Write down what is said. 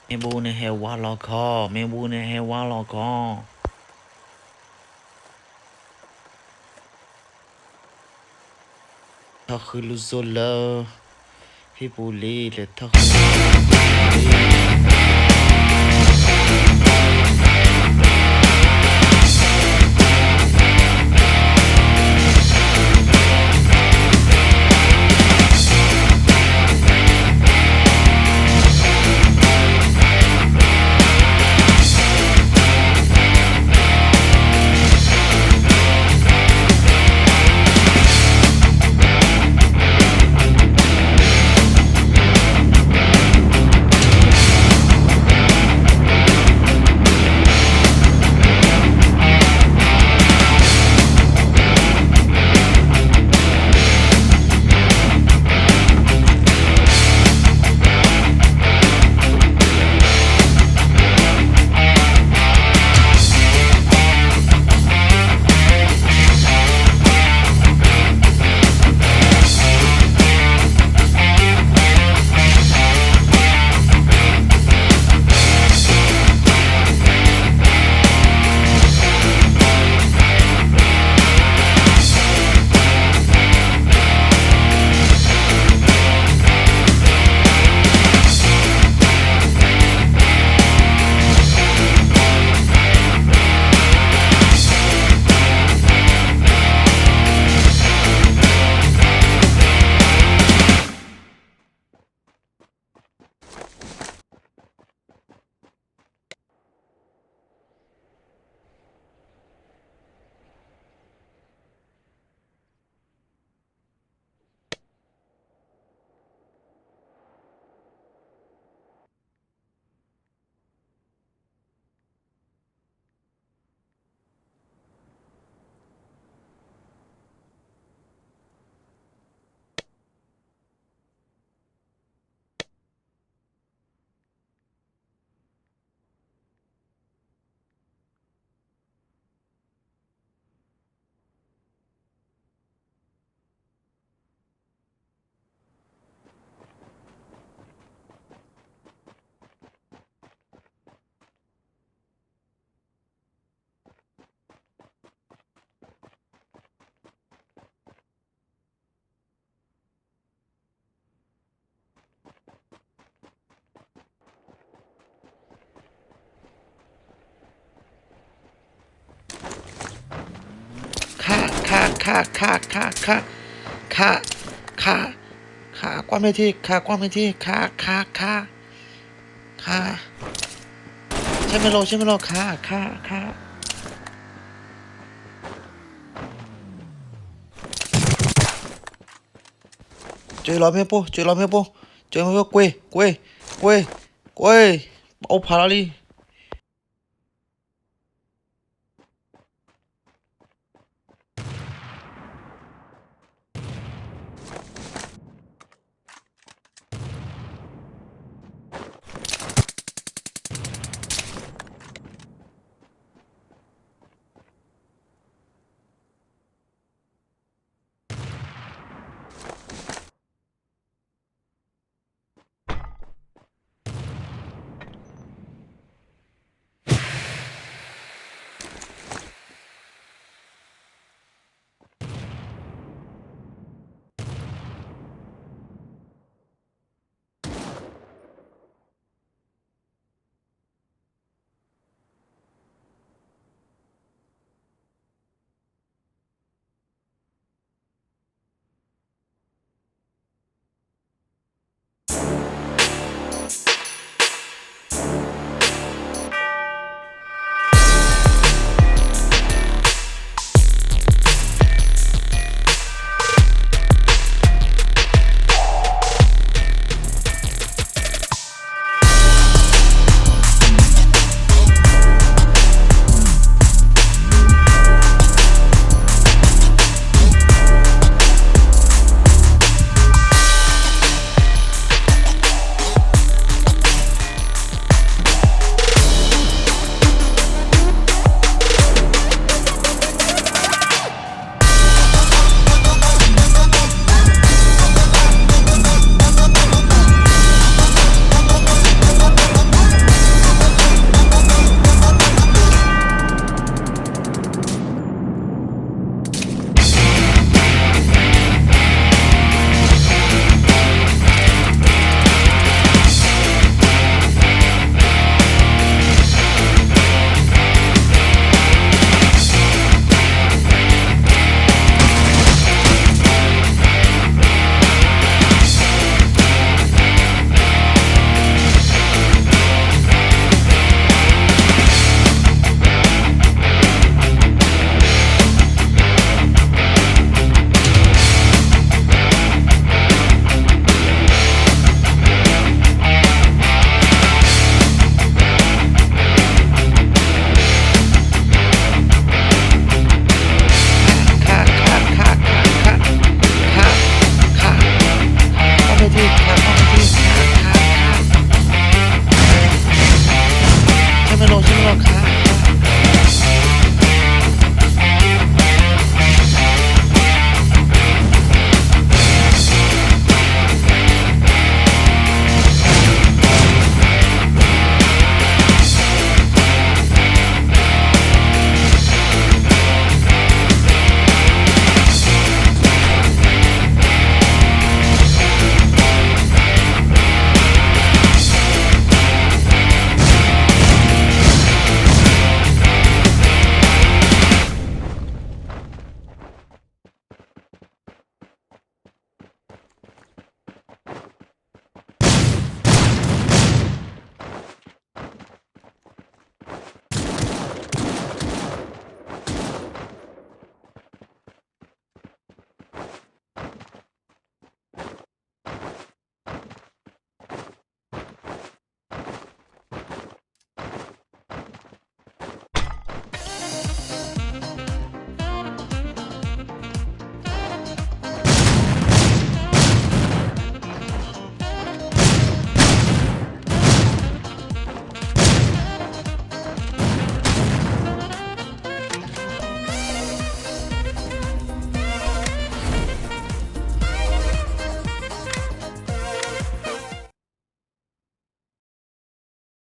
မ့ၢ်ဘူန့ၣ်ဟဲဝါလီၤခီ, မ့ၢ်ဘူန့ၣ်ဟဲဝါလီၤခီ. ထီၣ်ဃုလူစိလၢ ဟံၣ်ပူၤလံ, လဲၤထီၣ်ဃုလူစိလၢဟံၣ်ပူၤလံ.ခါ ခါ ခါ ခါ ခါ ခါ ခါ ခါ ခါ ကွၢ်မ့ၢ်ထံ ခါ ကွၢ်မ့ၢ်ထံ ခါ ခါ ခါ ခါ ဆဲမ့ၢ်လီၤ ဆဲမ့ၢ်လီၤ ခါ ခါ ခါ ကၠွ့လီၤမ့ၣ်ပိၢ် ကၠွ့လီၤမ့ၣ်ပိၢ် ကၠွ့မ့ၣ်ပိၢ် ကွ့ ကွ့ ကွ့ ကွ့ ပအိၣ်ဖးလီၤလံ တ လီၢ်ခါ